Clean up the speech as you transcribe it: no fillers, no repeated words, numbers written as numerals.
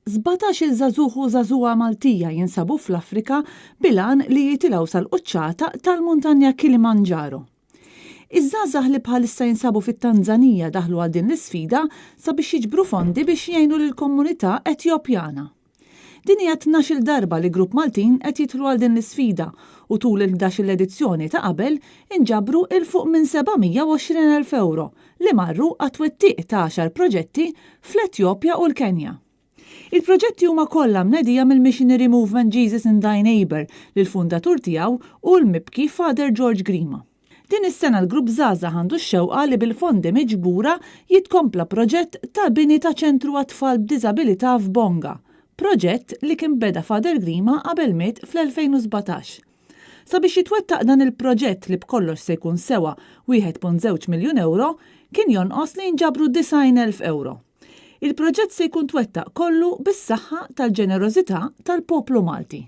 17-il żagħżugħ u żagħżugħa Maltija jinsabu fl-Afrika bil-għan li jitilgħu sal-quċċata tal-muntanja Kilimanjaro. Iż-żgħażagħ li bħalissa jinsabu fit-Tanzanija daħlu għal din l-isfida sabiex jiġbru fondi biex jgħinu lill-komunità Etjopjana. Din hija t-tnax-il darba li grupp Maltin qed jidħlu għal din l-isfida u tul il-ħdax-il edizzjoni ta' qabel inġabru 'il fuq minn 720,000 ewro li marru għat-twettiq ta' għaxar proġetti fl-Etjopja u l-Kenja. Il-proġetti huma kollha mnedija mill-Missionary Movement Jesus in Thy Neighbour li l-fundatur tiegħu hu l-mibki Father George Grima. Din is-sena l-Grupp Żgħażagħ għandu x-xewqa li bil-fondi miġbura jitkompla proġett ta' bini ta' ċentru għat-tfal b'diżabilità f'Bonga, proġett li kien beda Father Grima qabel miet fl-2017. Sabiex jitwettaq dan il-proġett li b'kollox se jkun sewa 1.2 miljun ewro, kien jonqos li jinġabru 90,000 ewro. Il-proġett se jkun twettaq kollu bis-saħħa tal-ġenerożità tal-poplu Malti.